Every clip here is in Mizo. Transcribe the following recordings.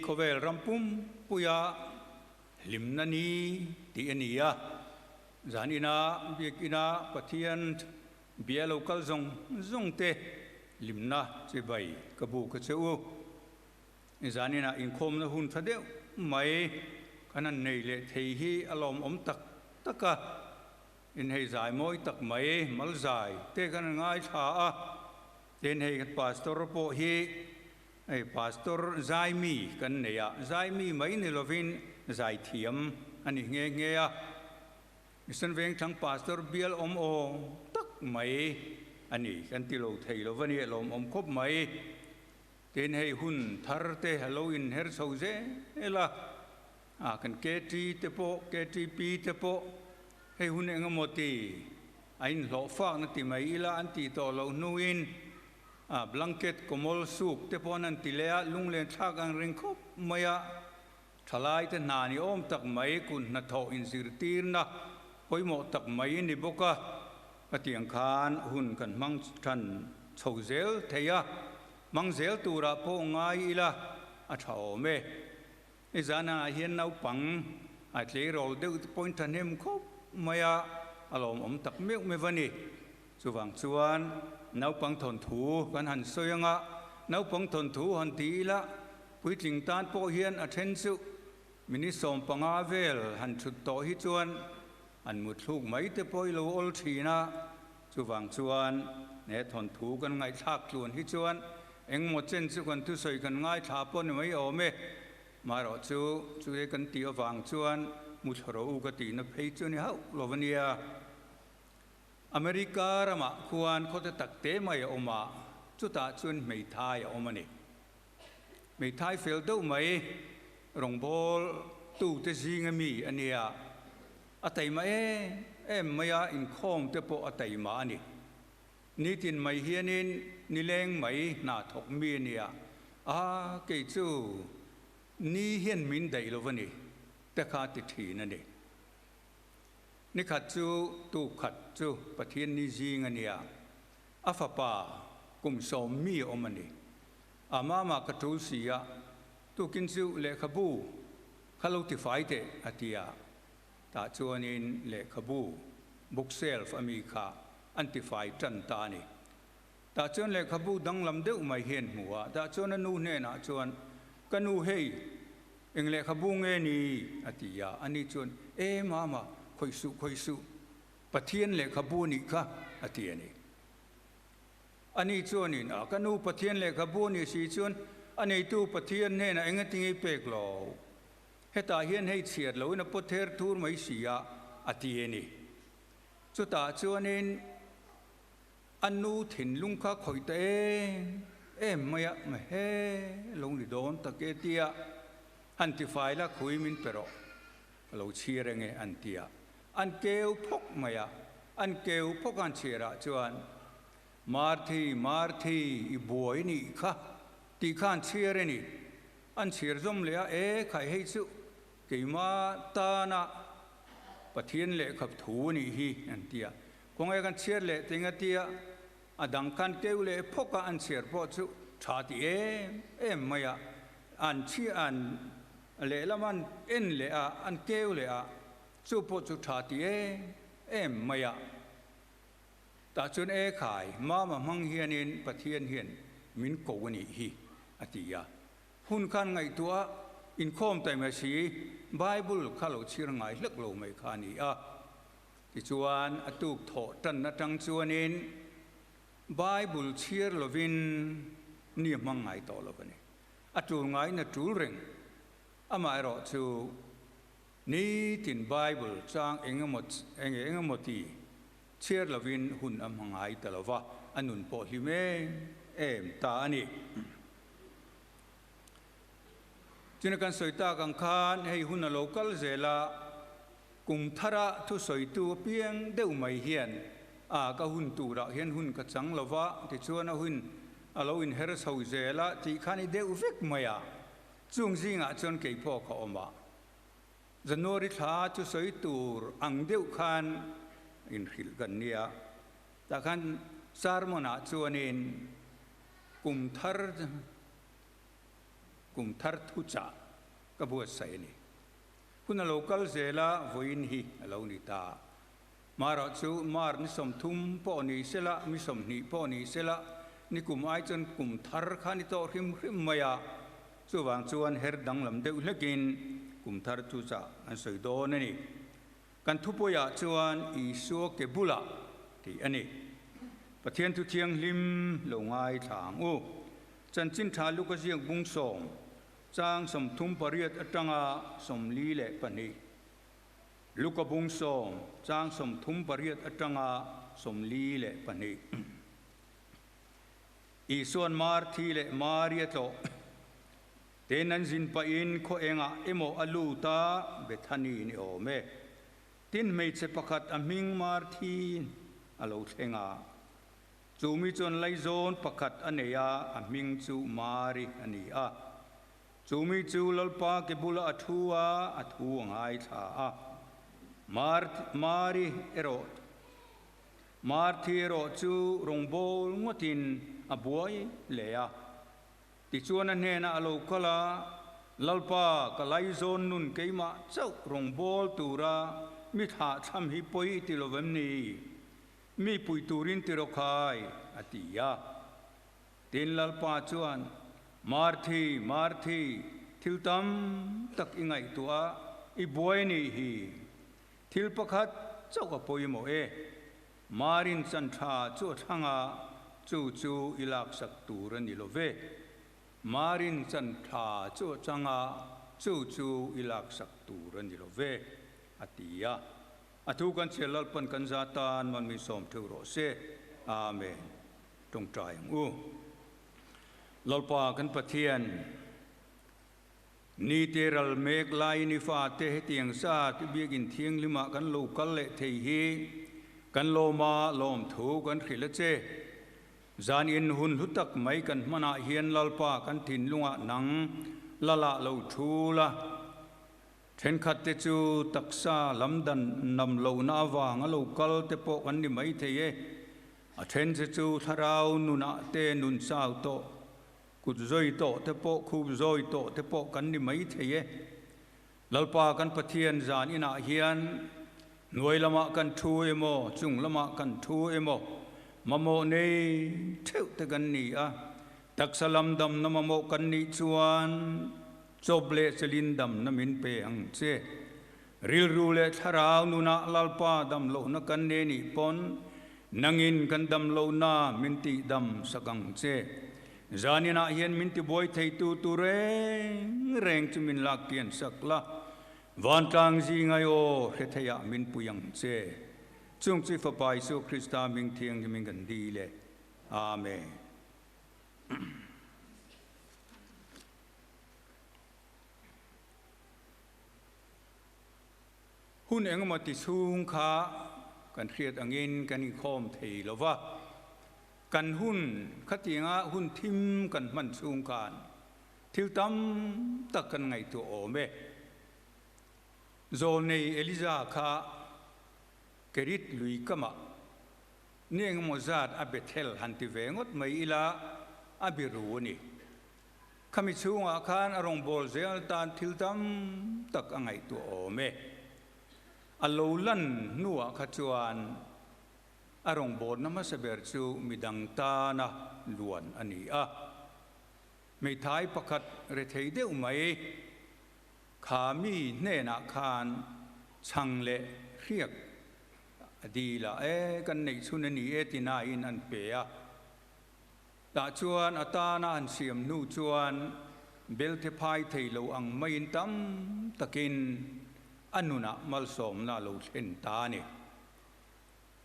khawvel ram pumpuia hlimna ni tih a ni a. Zan ina biakina Pathian bia lo kal zawng zawng te hlimna chibai ka buk a che u. Zan ina inkhawmna hun tha deuh mai kan han nei leh thei hi a lawmawm tak tak a. Inhei zai mawi tak mai, mal zai te kan han ngaithla a, tin hei kan pastor pawh hi hei pastor zai mi kan nei a, zai mi mai ni lovin zai thiam a ni nghe nghe a, Mission Vengthlang pastor bial awm awm tak mai a ni kan ti lo thei lo va ni, a lawmawm khawp mai. Tin hei hun thar te a lo inher chho zel a. A kan KT te pawh, KTP te pawh hei hun eng emaw ti a inhlawh fakna ti mai ila an tih tawh loh hnuin a blanket kawmawl suk te pawh an han ti leh a, lunglen thlak ang reng khawp mai a, thalai te hna ni awm tak mai kun hnathawh inzirtirna pawimawh tak mai a ni bawk a, hetiang khan hun kan hmang than chho zel thei a, hmang zel turah pawh ngai ila a tha awm e. I zanah hian naupang a tleirawl deuh te pawhin thahnem khawp mai a, a lawmawm tak meuh meuh a ni. Chuvang chuan naupang thawnthu kan han sawi anga, naupang thawnthu han ti ila puitling tan pawh hian a then chu minute 15 vel han thut tawh hi chuan an mutthluk mai te pawh i lo awl thin a. Chuvang chuan he thawnthu kan ngaihthlak tluan hi chuan engmaw chen chu kan thusawi kan ngaithla pawh ni mai awm e. Marawh chu chu kan tih avang chuan muthla rawh u ka tihna phei chu ni hauh lo a nia. America ramah khuan khawte tak te mai a awm a, chutah chuan hmeithai a awm a ni. Hmeithai fel deuh mai rawngbawl tute zinga mi a nia. A taima em em mai a, inkhawm te pawh a taima a ni. Nitin mai hianin nileng mai hna thawk mi a nia, a kei chu ni hian min daih lo va ni te kha ti thin a ni. Nikhat chu tuk khat chu Pathian ni zing a nia, a fapa kum 10 mi a awm a ni. A mama ka tul si a, tukin chu lehkhabu kha lo tifai teh a ti a. Tah chuanin lehkhabu, bookshelf, a mi kha an tifai tan ta a ni. Tah chuan lehkhabu danglam deuh mai hian hmu a, tah chuan a nu hnenah chuan, Ka nu hei, eng lehkhabu nge ni? a ti a. Ani chuan, E mama, khawih suh, khawih suh, Pathian lehkhabu nih kha, a ti a ni. Ani chuanin, A ka nu Pathian lehkhabu nih si chuan a neitu Pathian hnenah engatinge i pek lo? Hetah hian hei chhiat loin a pawt her thur mai si a, a ti a ni. Chutah chuanin a nu thinlung kha khawih ta em em mai a, He lo ni dawn tak e tia han ti fai la khui min pe rawh, ka lo chhiar eng e an ti a. An keu phawk mai a, an keu phawk an chhiarah chuan Marthi, Marthi, i buai nih kha tih kha an chhiar a ni. An chhiar zawm leh a, E khai hei chu keima tana Pathian lehkha thu a nih hi an ti a. Kawng e kan chhiar leh ting a tia, a dang khan keu leh phawk a an chhiar pawh chu tha ti em em mai a. An chhiar an lehlam an en leh a, an keu leh a, chu pawh chu tha ti em em mai a. Tah chuan E khai, mama hmang hianin Pathian hian min ko a nih hi, a ti a. Hun khan ngaihtuah a, inkhawm taima si, Bible kha lo chhir ngai hlek lo mai kha a ni a. Tichuan, a tuk thawh tan atang chuanin Bible chhir lovin ni a hmang ngai tawh lo a ni. A tul ngaiin a tul reng. Amaherawh chu nitin Bible chang engemaw enge engemaw ti Chhiar lovin hun a hmangai ta lo va, a nun pawh hlim em em ta a ni. Chuna kan sawi tak ang khan hei hun a lo kal zel a, kum thara thusawitu apiang deuh mai hian a ka hun turah hian hun ka chang lo va, tichuan a hun a lo inher chho zel a tih khan i deuh vek mai a, chung zingah chuan keipawh ka awm a. January thla chu sawi tur ang deuh khan inhrilh kan nia. Tah khan sermon ah chuanin kum thar kum thar thuchah ka buatsaih a ni. Hun a lo kal zel a, vawiin hi a lo ni ta. Mara chu Mar ni 30 pawh ni sela, mi 20 pawh ni sela, ni kum ai chuan kum thar kha ni tawh hrim hrim mai a. Chuvang chuan her danglam deuh hlekin kum thar thuchah an sawi dawn a ni. Kan thupuiah chuan Isua ke bulah tih a ni. Pathian thu thianghlim lo ngaithla ang u. Chanchin tha Luka ziak bung 10, chang 38 atanga 42. Luka bung 10, chang 38 atanga 42. Isuan Marthi leh Maria tlawh ten an zin pahin khaw engah emaw a lut a, Bethany ni awm e. Tin hmeichhe pakhat a hming Marthi a lo thleng a. Chu mi chuan laizawn pakhat a nei a, a hming chu Mari a ni a. Chu mi chu Lalpa ke bulah a thu a, a thu a ngaithla a. Mari erawh Marthi erawh chu rawngbâwl ngawtin a buai hle a. Tichuan a hnênah a lo kal a, Lalpa, ka laizawn nun keimah chauh rawngbâwl tûra mi thlah thlam hi pawi ti lo vem ni? Mi pui tûrin ti rawh khai, a ti a. Tin Lalpa chuan, Marthi, Marthi, thil tam tak i ngaihtuah a, i buai nih hi. Thil pakhat chauh a pawimawh e. Marin chan tha chu a thlang a, chu chu i laksak tur a ni lo ve. Marin chan tha chu a chang a, chu chu i laksak tur a ni lo ve, a ti a. A thu kan chhiar Lalpan kan za tan man min sawm theuh rawh se. Amen. Tawngtai ang u. Lalpa kan Pathian. Ni te ral mek laiin i fate hetiang zat i biakin thianghlimah kan lo kal leh thei hi kan lawma lawmthu kan hrilh a che. Zan in hun hlu tak mai kan hmanah hian Lalpa kan thinlungah nang lalah lo thu la. Thenkhat te chu taksa lam dan nam lohna avanga lo kal te pawh kan ni mai thei e. A then che chu thlarau nunah te nun chau tawh. Kut zawi tawh te pawh, khup zawi tawh te pawh kan ni mai thei e. Lalpa kan Pathian zan inah hian hnuai lamah kan thu emaw, chung lamah kan thu emaw, mamawh nei theuh te kan ni a. Taksa lam damna mamawh kan nih chuan chawp leh chelin damna min pe ang che. Rilru leh thlarau nunah Lalpa damlohna kan ne nih pawn nangin kan damlohna min tihdam sak ang che. Zaninah hian min tibuai theitu tur reng reng chu min lak kian sak la, vantlang zingai aw hre theiah min pui ang che. Chung chu i Fapa Isua Krista hming thianghlimin kan dil e. Amen. Hun engemaw ti chhung kha kan hriat angin kan inkhawm thei lo va, kan hun khatianga hun thim kan hman chhung khan thil tam tak kan ngaihtuah awm e. Zawlnei Eliza kha Kerit lui kamah ni engemaw zat a Bethel han ti ve ngawt mai ila a biru a ni. Khami chhungah khan a rawngbâwl zel tan thil tam tak a ngaihtuah awm e. A lo lan hnuah kha chuan a rawngbâwlna hmasa ber chu midang tana luan a ni a. Hmeithai pakhat rethei deuh mai kha mi hnenah khan chhang leh hriak a dil a, E, kan neih chhun a ni e ti nain an pe a. Tah chuan a tana an siam hnu chuan belte phai thei lo ang maiin tam takin a nunah malsawmna a lo thlen ta a ni.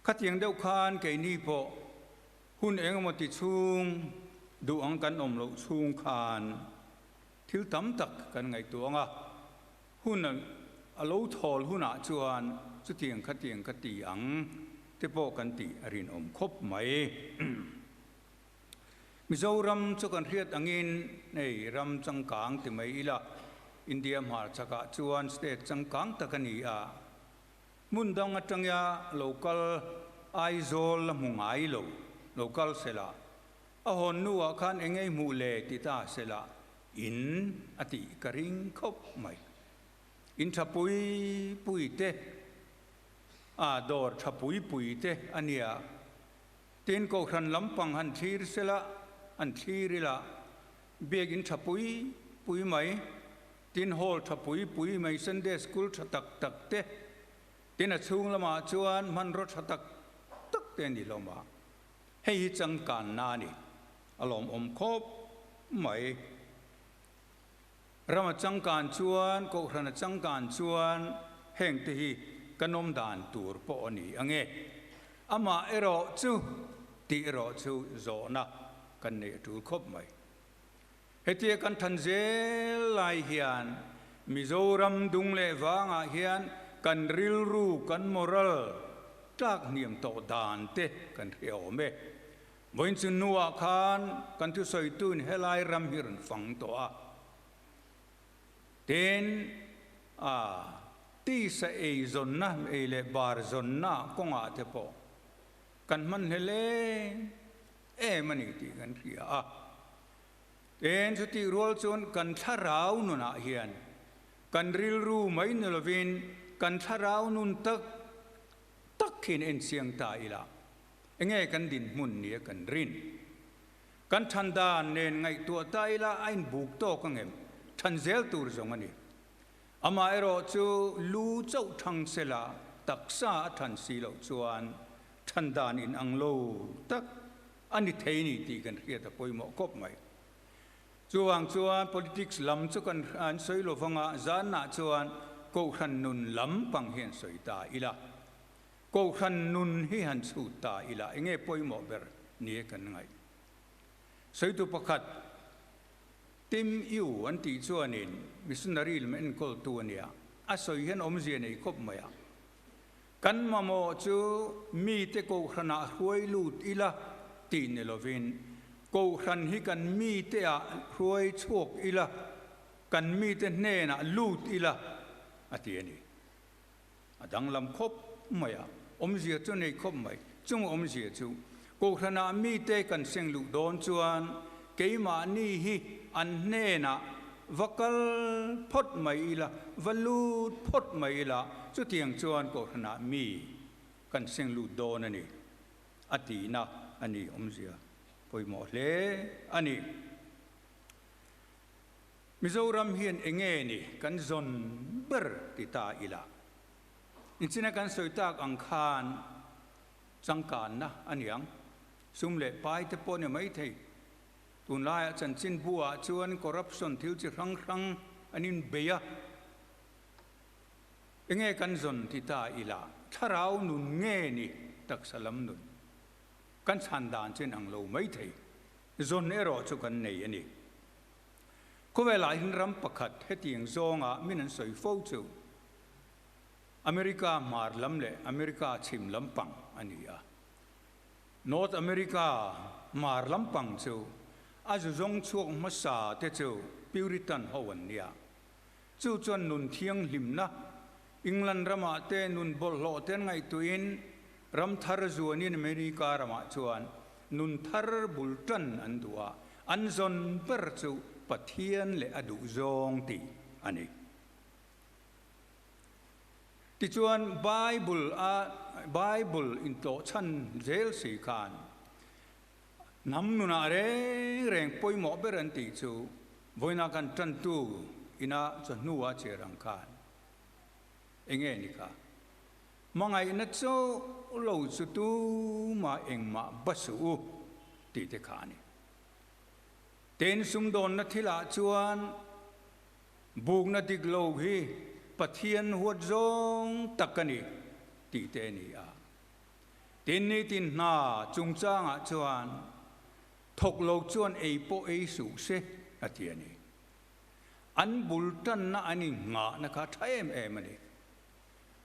Khatiang deuh khan keini pawh hun engemaw ti chhung duh ang kan awm loh chhung khan thil tam tak kan ngaihtuah ang a, hun a lo thawl hunah chuan chutiang khatiang ka ti ang te pawh kan tih a rinawm khawp mai. Mizoram chu kan hriat angin hei ram changkang ti mai ila, India hmarchakah chuan state changkang tak a ni a. Hmun dang atanga local Aizawl la hmu ngai lo, local sela a hawn hnuah khan eng ei hmuh le ti ta sela. In a tih ka ring khawp mai. In tha pui pui te, a dawr tha pui pui te a nia. Tin, Kohhran lampang han thlir sela, han thlir ila, biakin tha pui pui mai, tin hall tha pui pui mai, Sunday school tha tak tak te, tin a chhung lamah chuan hmanraw tha tak tak te a ni hlawm a. Hei hi changkanna a ni, a lawmawm khawp mai. Rama changkan chuan, Kohhrana changkan chuan hengte hi kan awm dan tur pawh a ni ang e. Amah erawh chu tih erawh chu zawhna kan neih a tul khawp mai. Hetia kan than zel lai hian Mizoram dung leh vangah hian kan rilru, kan moral tlak hniam tawh dan te kan hre awm e. Vawiin chu nuah khan kan thusawituin helai ram hi rawn fang tawh a. Tin, a tisa ei zawnna, ei leh bar zawnna kawngah te pawh kan hman hle leng em a ni tih kan hria a. Tin, chutih rual chuan kan thlarau nunah hian kan rilru mai ni lovin kan thlarau nun tak tak hian enchiang ta ila. Enge kan dinhmun nia kan rin? Kan than dan nen ngaihtuah ta ila a inbuk tawk ang em? Than zel tur zawng a ni. Amaherawh chu lu chauh thang sela taksa a than si loh chuan than dan in ang lo tak a ni thei ni tih kan hriat a pawimawh kawp mai. Chuvang chuan politics lam chu kan an sawi lo vanga zanah chuan kohhran nun lam pang hian sawi ta ila. Kohhran nun hi han chhut ta ila enge pawimawh ber ni kan ngaih. Sawitu pakhat Tim Yu an tih chuanin missionary lam enkawltu a nia, a sawi hian awmzia nei khawp mai a. Kan mamawh chu mite kohhranah hruai lut ila tih ni lovin kohhran hi kan mite ah hruai chhuak ila, kan mite hnenah lut ila a ti a ni. A danglam khawp mai a, awmzia chu nei khawp mai. Chung awmzia chu Kohhranah mite kan seng luh dawn chuan keimahni hi an hnenah va kal phawt mai ila, va lut phawt mai ila, chutiang chuan Kohhranah mi kan seng lut dawn a ni, a tihna a ni. Awmzia pawimawh hle a ni. Mizoram hian enge ni kan zawn ber ti ta ila. Inchina kan sawi tak ang khan changkanna a niang. Sum leh pai te pawh ni mai thei. Tunlaiah chanchinbu ah chuan corruption thil chi hrang hrang an inbei a. Enge kan zawn ti ta ila thlarau nun nge ni taksa lam nun kan chhan dan chin ang lo mai thei. Zawn erawh chu kan nei a ni. Khawvelah hian ram pakhat hetiang zawnga min an sawi fo chu America hmar lam leh America chhim lampang a ni a. North America hmar lampang chu a zu zawng chhuak hmasa te chu Puritan ho an nia. Chu chuan nun thianghlimna, England ramah te nun bawlhhlawh te an ngaihtuahin ram thar zuanin America ramah chuan nun thar bul tan an duh a, an zawn ber chu Pathian leh a duh zawng tih a ni. Tichuan Bible a Bible intlawhchhan zel si khan hnam nunah reng reng pawimawh ber an tih chu vawiina kan tantu ina chawhnu a che rang khan enge ni kha? Hmangaihna chauh lo chu tumah engmah ba suh u tih te kha a ni. Tin, sumdawnna thilah chuan bukna dik lo hi Pathian huat zawng tak a ni tih te a ni a. Tin, nitin hna chungchangah chuan thawk lo chuan ei pawh ei suh se a ti a ni. An bul tanna an inghahna kha tha em em a ni.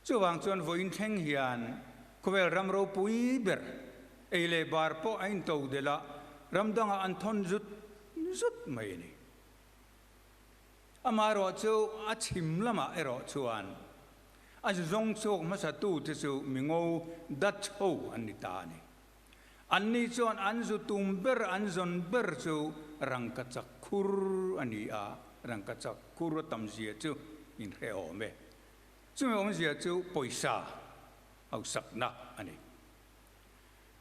Chuvang chuan vawiin thleng hian khawvel ram ropui ber ei leh bar pawh a into delh a, ram dangah an thawn zut zut mai a ni. Amaherawh chu a chhim lamah erawh chuan a zawng chhuak hmasatute chu mingo Dutch ho an ni ta a ni. Anni chuan an zu tum ber, an zawn ber chu rangkachak. khur a ni a, rangkachak khur a tam zia chu in hrehawm e. Chumi awmzia chu pawisa hausakna a ni.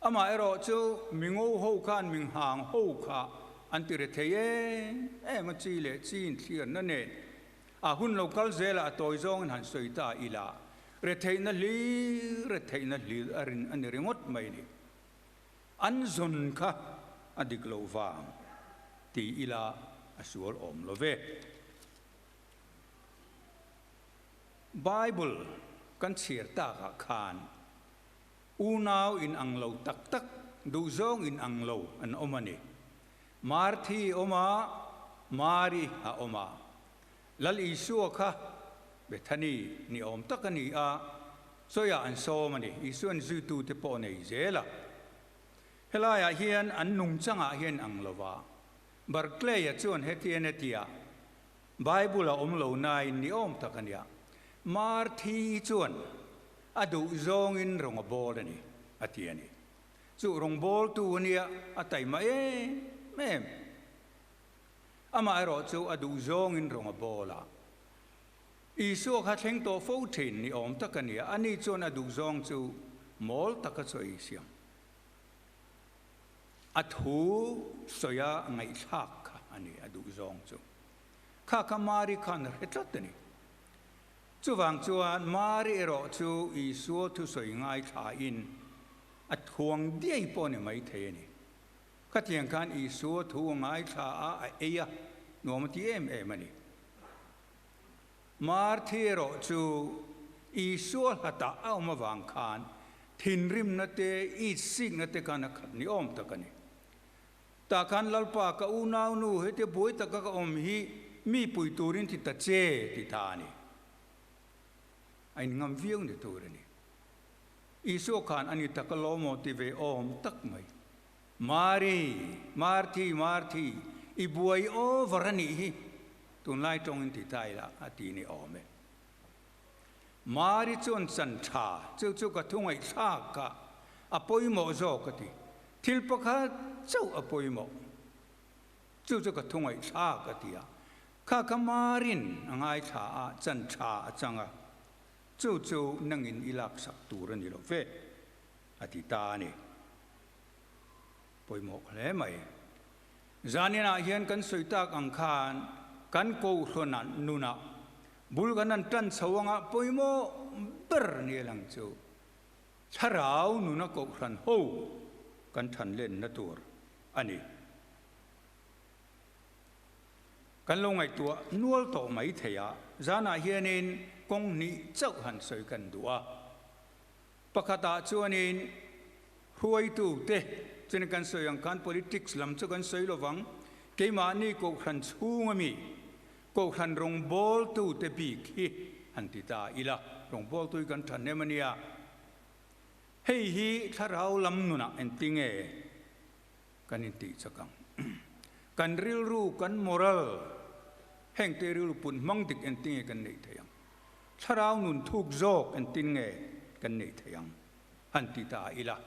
Amaherawh chu mingo ho khan minghang ho kha an ti rethei em em a, chi leh chi inthliarna nen a hun lo kal zelah a tawi zawngin han sawi ta ila, retheihna hlir retheihna hlir a rin a ni ringawt mai ni. An zawn kha a dik loh vang ti ila a sual awm lo ve. Bible kan chhiar takah khan unau in ang lo tak tak, duhzawng in ang lo an awm a ni. Marthi awm a, Mari a awm a. Lal Isua kha Bethany ni awm tak a ni a, sawiah an sawm a ni. Isua'n zuitute pawh nei zel a. Helaiah hian an nungchangah hian ang lo va. Barclay-a chuan hetian a ti a, Bible a awm lo nain ni awm tak a nia. Marthi chuan a duh zawngin rawng a bawl a ni, a ti a ni. Chu rawng bawltu a nia, a taima em em. Amaherawh chu a duh zawngin rawng a bawl a. Isua kha thleng tawh fo thin ni awm tak a nia, ani chuan a duh zawng chu mawl taka chaw ei siam. A thu sawia ngaihthlak kha a ni a duh zawng chu. Kha kha Mari khan a hre tlat a ni. Chuvang chuan Mari erawh chu Isua thusawi ngaithlain a thuang diai pawh a ni maithei a ni. Khatiang khan Isua thu a ngaithla a, a ei a, nuam a ti em em a ni. Marthi erawh chu Isua hlatah a awm avang khan thinrimna te, itsikna te khan a khat ni awm tak a ni. Tah khan Lalpa ka unaunu hete buai taka ka awm hi mi pui turin ti ta che ti ta a ni. A inngam viau ni tur a ni. Isua khan a ni tak a lawm aw ti ve awm tak mai. Mari, Marthi, Marthi, i buai over a nih hi, tunlai tawngin ti ta ila a ti ni awm e. Mari chuan chan tha chu chu ka thu ngaihthlak a, a pawimawh zawk a ti. Thil pakhat chauh a pawimawh chu chu ka thu ngaihthlak a ti a. Kha kha Marin a ngaithla a, chan tha a chang a, chu chu nangin i laksak tur a ni lo ve a ti ta a ni. Pawimawh hle mai. Zaninah hian kan sawi tak ang khan kan kohhrawnah nunah bul kan han tan chho anga pawimawh ber ni a lang chu thlarau nuna kohhran ho kan than lenna tur a ni. Kan lo ngaihtuah nual tawh mai thei a, zanah hianin kawng hnih chauh han sawi kan duh a. Pakhatah chuanin hruaitute chuan kan sawi ang khan politics lam chu kan sawi lovang, keimahni Kohhran chhung ami Kohhran rawngbawltute bik hi han ti ta ila, rawngbawltu hi kan thahnem a nia. Hei hi thlarau lam nunah engtinge kan intih chak ang? Kan rilru, kan moral, hengte rilru put hmang dik engtinge kan neih theih ang? Thlarau nun thuk zawk engtin nge kan neih theih ang? Han ti ta ila.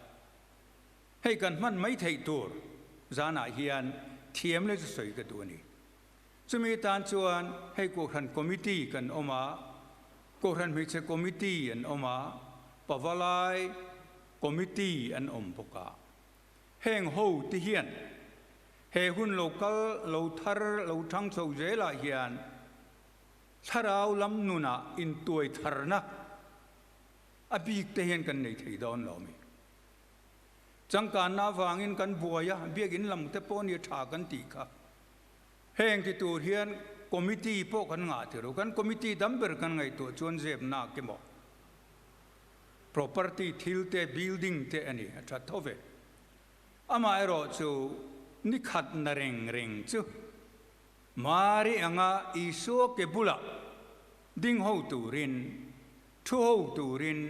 Hei kan hman mai theih tur zanah hian thiam leh chu sawi ka duh a ni. Chumi tan chuan hei Kohhran Committee kan awm a, Kohhran Hmeichhe Committee an awm a, Pavalai Committee an awm bawk a. Heng ho te hian he hun lo kal lo thar lo thang chho zelah hian Thlarau lam nunah intuai tharna a bik te hian kan nei thei dawn lo mi. Changkanna avangin kan buai a, biakinn lam te pawh nia tha kan tih kha. Heng ti tur hian committee pawh kan ngah ti ru. Kan committee dam ber kan ngaihtuah chuan zepna ke maw? Property thil te, building te a ni, a tha tho ve. Amaherawh chu nikhat na reng reng chu Mari anga Isua ke bulah ding ho turin, thu ho turin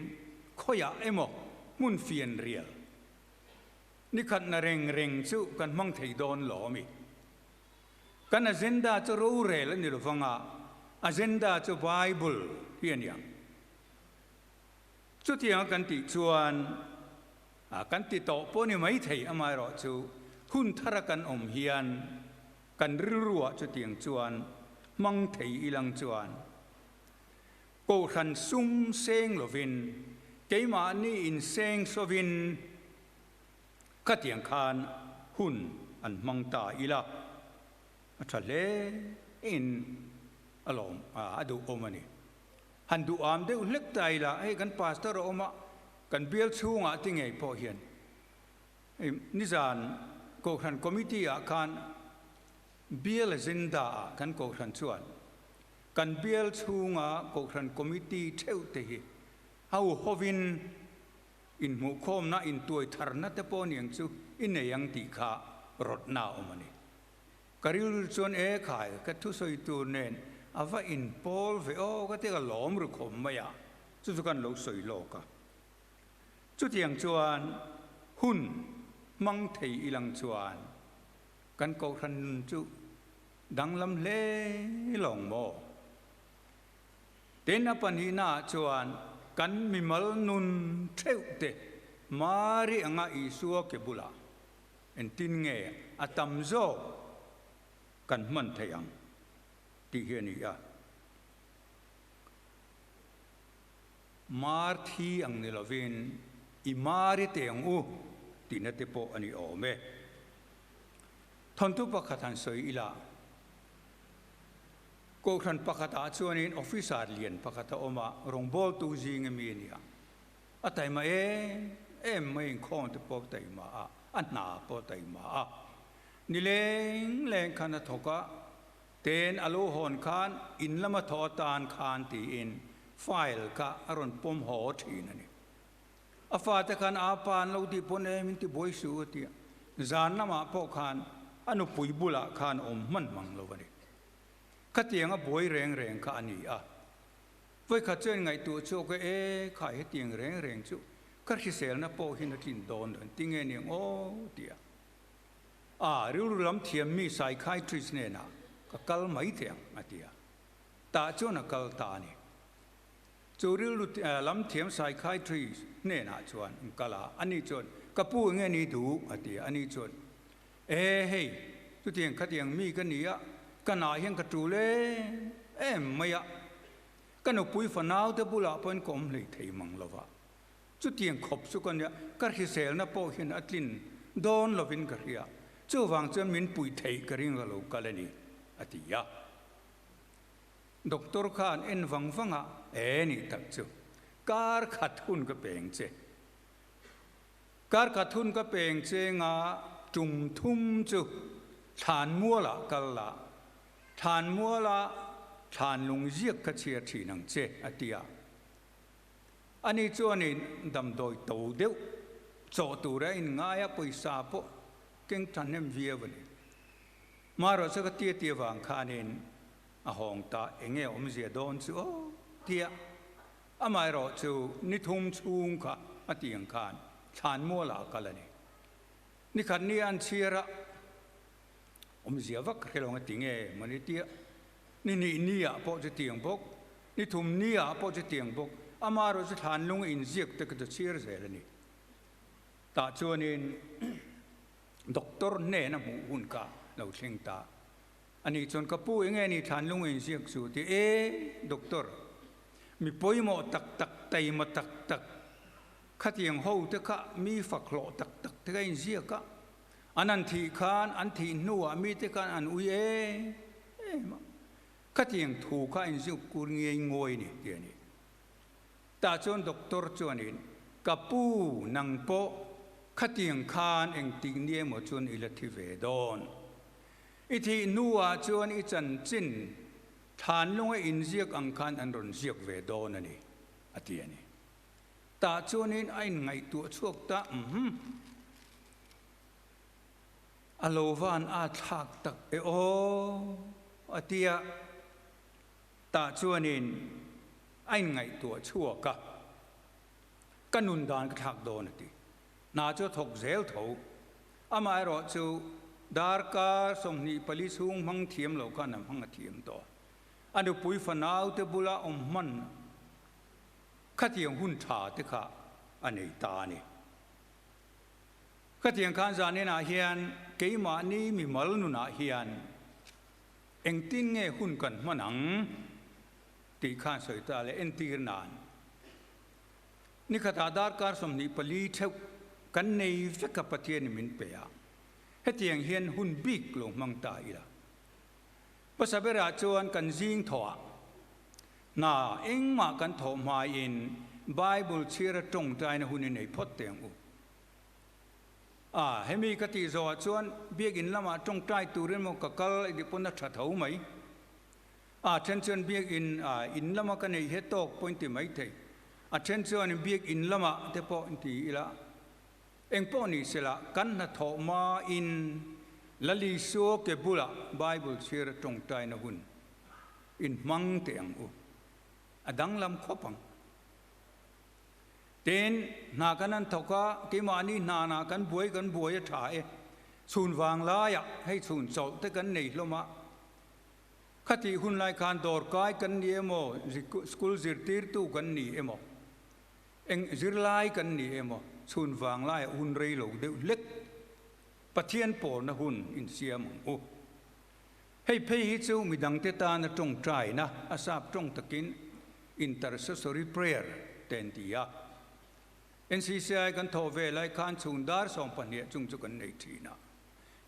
khawiah emaw hmun fian rial nikhatna reng reng chu kan hmang thei dawn lo ami? Kan agenda chu rorel a ni lo vanga, agenda chu Bible hi a ni ang. Chutianga kan tih chuan kan ti tawh pawh ni maithei, amaherawhchu hun thara kan awm hian. Kan rilruah chutiang chuan hmang thei ilang chuan Kohhran sum seng lovin keimahni inseng sovin khatiang khan hun an hmang ta ila a tha hle in a lawm a duh awm a ni. Han duh am deuh hlek ta ila hei kan pastor a awm a, kan bial chhungah ti ngei pawh hian nizan Kohhran committee ah khan bial agenda ah kan Kohhran chuan Kan bial chhunga Kohhran Committee theuh te hi ho hovin inhmuhkhawmna, intuaitharna te pawh niang chu i nei ang tih kha rawtna a awm a ni. Ka rilru chuan e khai, ka thusawi tur nen a va inpawl ve aw ka ti ka lawm ru khawm mai a, chu chu kan lo sawi lawk a. Chutiang chuan hun hmang thei ilang chuan kan Kohhran nun chu Danglam hle lawng maw? Tin, a pahnihnaah chuan kan mimal nun theuh te Mari anga Isua ke bulah engtin nge a tam zawk kan hman theih ang tih hi a ni a. Mar thi ang ni lovin i Mari te ang u tihna te pawh a ni awm e. Thawnthu pakhat han sawi ila, Kohhran pakhatah chuanin officer lian pakhat a awm a, rawngbawltu zing ami a ni a. A taima em em mai inkhawm te pawh taima a, a hna pawh taima a. Ni leng leng khan a thawk a, ten a lo hawn khan in lama thaw atan khan tiin file kha a rawn pawm haw thin a ni. A fate khan a pa an lo tih pawn e min ti buai suh a ti a, zan lamah pawh khan a nupui bulah khan awm hman mang lo a ni. Khatiang a buai reng reng kha a ni a. Vawikhat chuan ngaihtuah chhuak a, e khai hetiang reng reng chu ka hriselna pawh hin a tlin dawn lo, engtin nge niang aw ti a. A rilru lam thiam mi psychiatrist hnenah ka kal mai thei ang a ti a. Tah chuan a kal ta a ni. Chu rilru lam thiam psychiatrist hnenah chuan an kal a, ani chuan, Ka pu enge ni duh? a ti a, ani chuan, E hei, chutiang khatiang mi ka ni a, ka nah hian ka tul em em mai a, ka nupui fanau te bulah pawhin ka awm hlei thei mang lo va, chutiang khawp chu ka nia, ka hriselna pawh hian a tlin dawn lovin ka hria, chuvang chuan min pui theih ka ring lo kal a ni, a ti a. Doctor kha an en vang vang a, E nih tak chu, kar khat hun ka peng che. Kar khat hun ka peng che nga tum thum chu thlan mualah kal la, thlan mualah thlan lung ziak kha chhiar thin ang che, a ti a. Ani chuanin damdawi to deuh chawh tura inngai a, pawisa pawh keng thahnem viau a ni. Marawh chu ka tia tia vang khanin a hawng ta enge awmzia dawn chu aw tia amaherawh chu ni thum chhung kha a ti ang khan thlan mualah a kal a ni. Ni khat ni an chhiar a, awmzia vak hre lo ang a ti nge mawni tia ni hnih ni ah pawh chu tiang bawk, ni thum ni ah pawh chu tiang bawk, amaherawh chu thlan lung inziak te kha chu chhiar zel a ni. Tah chuanin Doctor hnena hmuh hun ka lo thleng ta. Ani chuan ka pu enge ni thlan lung in ziak chu ti e Doctor, mi pawimawh tak tak taima tak tak khatiang ho te kha mi fak hlawh tak tak te kha in ziak a, an an thih khan an thih hnuah mi te khan an ui em em a, khatiang thu kha in ziak kur ngei ngawi ni ti a ni. Tah chuan doctor chuanin, Ka pu, nang pawh khatiang khan engtik ni emaw chuan i la thi ve dawn. I thih hnuah chuan i chanchin thlanlunga inziak ang khan an rawn ziak ve dawn a ni, a ti a ni. Tah chuanin a inngaihtuah chhuak ta, Umm, a lo van a thlak tak e aw, a ti a. Tah chuanin a inngaihtuah chhuak a, Ka nun dan ka thlak dawn a ti. Hna chu a thawk zel tho. Amaherawh chu darkar 24 chhung hmang thiam lo khan a hmang a thiam tawh. A nupui fanaute bula awm hman khatiang hun tha te kha a nei ta a ni. Khatiang khan zaninah hian keimahni mimal nunah hian. Engtin nge hun kan hman ang tih khan sawi ta le entir nan. Nikhatah darkar 24 theuh kan nei vek a Pathianin min pe a, hetiang hian hun bik lo hmang ta ila. Hmasa berah chuan kan zing thawh a, hna engmah kan thawh hmaiin Bible chhiara tawngtaina hun i nei phawt teh ang u. A, hemi ka tih zawhah chuan biakinn lamah tawngtai turin maw ka kal i ti pawn a tha tho mai. A then chuan biakinn, a, in lama ka neih he tawk pawh in ti mai thei. A then chuan biakinn lamah te pawh in ti ila. Eng pawh ni sela, kan hnathawh hmain Lal Isua ke bulah Bible chhiara tawngtaina hun in hmang teh ang u. A danglam khawp ang. Tin, hna kan an thawk a, keimahni hnanah kan buai kan buai a tha e. Chhun vang laiah hei chhun chawlh te kan nei hlawm a. Khatih hun lai khan dawrkai kan ni emaw, school zirtirtu kan ni emaw, eng zirlai kan ni emaw, chhun vang laiah hun rei lo deuh hlek Pathian pawlna hun insiam ang u. Hei phei hi chu midangte tana tawngtaina a sap tawng takin intercessory prayer te an ti a. NCCI kan thawh ve lai khan chhung dar 12 chung chu kan nei thin a.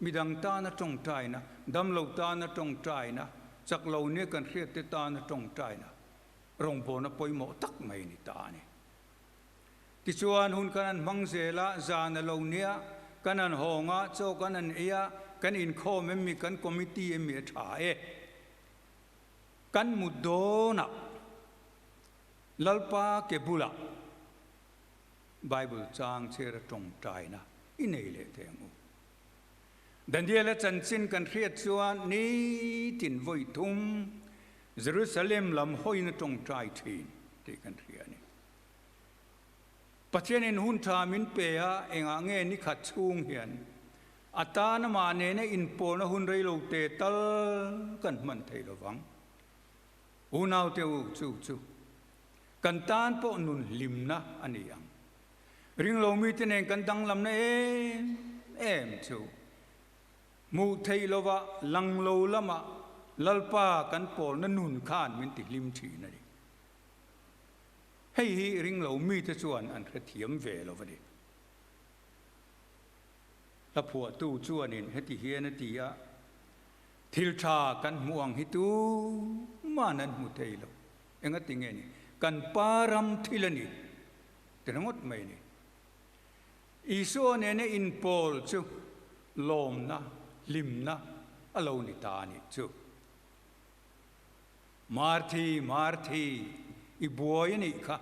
Midang tana tawngtaina, damlo tana tawngtaina, chak lo nia kan hriatte tana tawngtaina rawngbawlna pawimawh tak mai a ni ta a ni. Tichuan hun kan an hmang zel a, zan a lo nia, kan an hawng a, chaw kan an ei a, kan inkhawm em mi, kan committee em mi a tha e. Kan mut dawnah Lalpa ke bulah Bible chang chhiar a tawngtaina i nei leh thei ang u. Daniela chanchin kan hriat chuan nitin vawi thum Jerusalem lam hawina tawngtai thin tih kan hria a ni. Pathianin hun tha min pe a, engah nge ni khat chhung hian a tan amah nena inpawlna hun rei lo te tal kan hman thei lo vang. Unaute u, chu chu kan tan pawh nun hlimna a ni ang. Ringlo mite nen kan danglamna em em chu hmuh theih lova lang lo lamah Lalpa kan pawlna nun khan min tihlim thin a ni. Hei hi ringlo mite chuan an hrethiam ve lo a ni. Hla phuahtu chuanin heti hian a ti a, Thil tha kan hmuh ang hi tuman an hmu thei lo. Engati nge ni? Kan pa ram thil a ni ti ringawt mai a ni. Isua nena inpawl chu lawmna, hlimna a lo ni ta a nih chu. Marthi, Marthi, i buai a nih kha.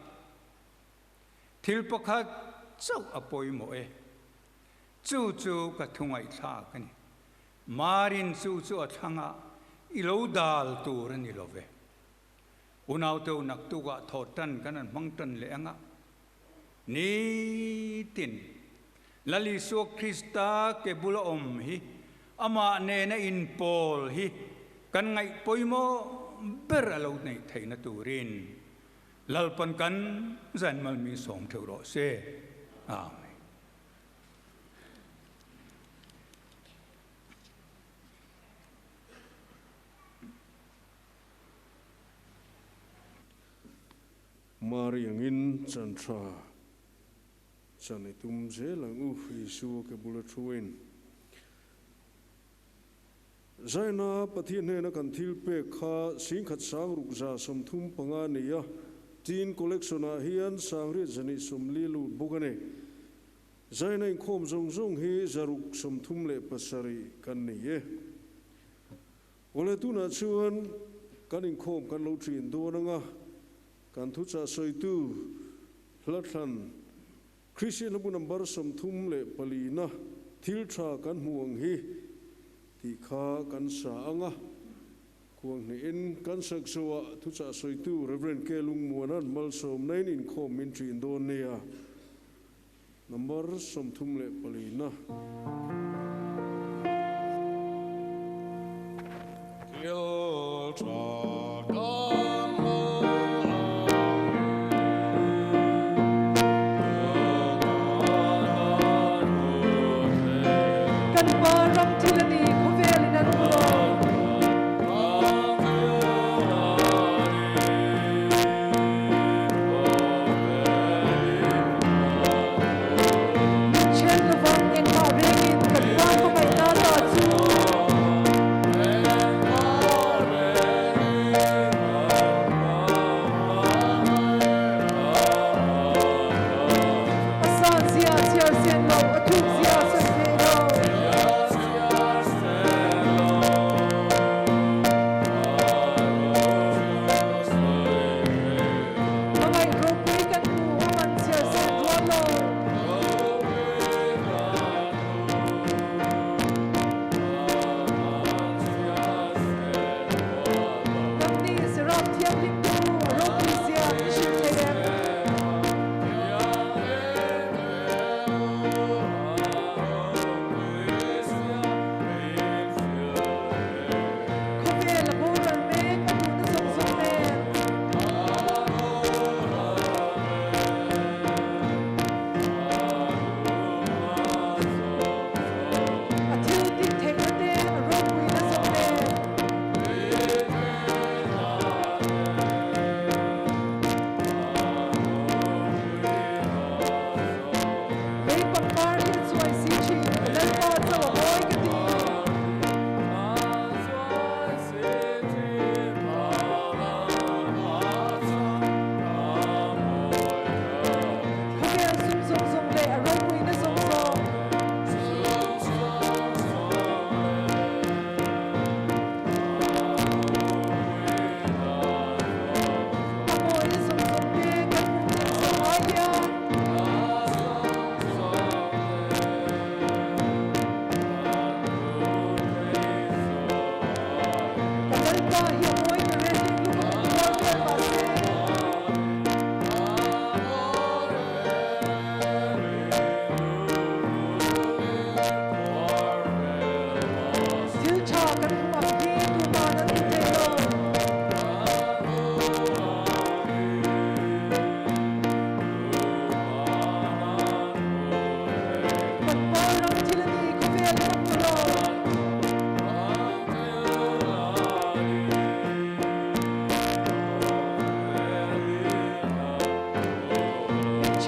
Thil pakhat chauh a pawimawh e. Chu chu ka thu ngaihthlak a ni. Marin chu chu a thlang a, i lo dal tur a ni lo ve. Unauteu naktukah thaw tan kan han hmang tan leh ang a. Nitin, Lal Isua Krista ke bula awm hi, amah nena inpawl hi kan ngaih pawimawh ber a lo neih theihna turin Lalpan kan zainmal mi sawm theuh rawh se. Amen. Mari angin chan tha chan i tum zel ang u, Isua ke bula thuin. Zaina Pathian hnena kan thil pek kha singkhat sang ruk 135 a ni a, tin collection ah hian sangriat 240 lut bawk a ni. Zaina inkhawm zawng zawng hi 637 kan nei e. Awle tunah chuan kan inkhawm kan lo thin dawn anga kan thuchah sawitu Hlathlan Kristian hlabu number 34 na thil tha kan hmu ang hi tih kha kan sa anga khuang hnihin kan sak zoah thuchah sawitu Reverend K Lungmuanan malsawmna in inkhawm min thin dawn nia number 34 na. Thil tha kan hmu ang Kan pa ram thil a ni, khawvelin an hmu lo.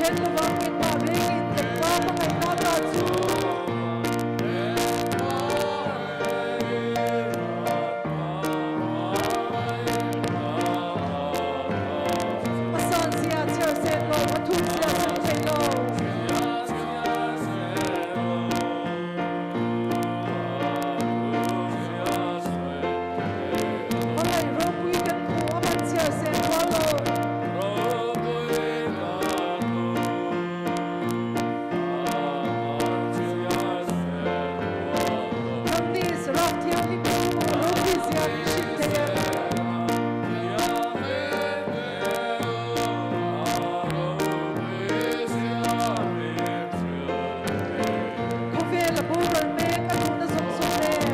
Then lovang engmah rengin kan Pa hmangaihna ta chu. A san zia chhiar sen lo, a thuk zia sawi thei lo. Hmangaih ropui kan hmu, a man chhiar sen rual lo. Nangni Saraf Thianghlim chu ropui zia min hrilh thei em? Khawvel a boral mek a duhna zawng zawng nen.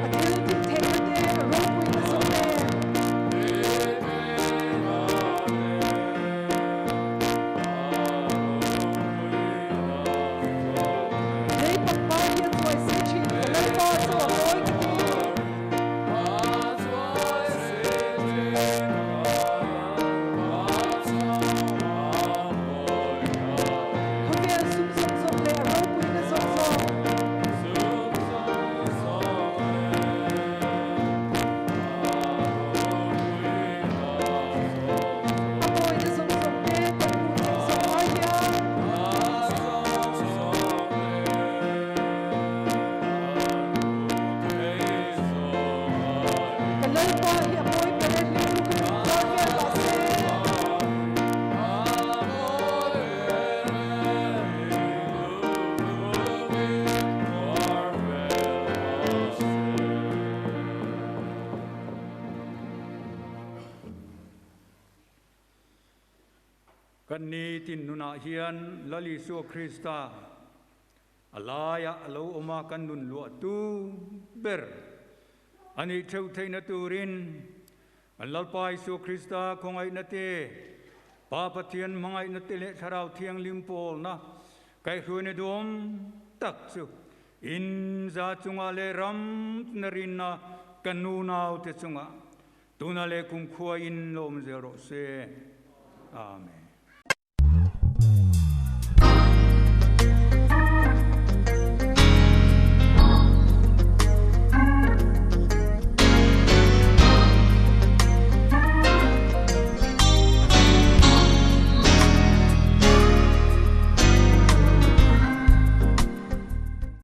A thil tih theihna te a ropuina zawng nen. Lei pangpar hi a chuai se thin, ka Lalpa chu a mawi ka ti. Khawvel sum zawng zawng leh a ropuina zawng zawng. A mawina zawng zawng te kan hmuh theih zawng ai hian. Ka Lalpa hi a mawi ber e hlim lukin min tuar vel mah se. Kan nitin nunah hian Lal Isua Krista a laiah a lo awm a, kan nun luahtu ber a nih theuh theihna turin Kan Lalpa Isua Krista khawngaihna te, Pa Pathian hmangaihna te leh Thlarau Thianghlim pawlna kaihhruaina duhawm tak chu in za chungah leh ram tuna rinna kan nunaute chungah tuna leh kumkhua in lawm zel rawh se. Amen.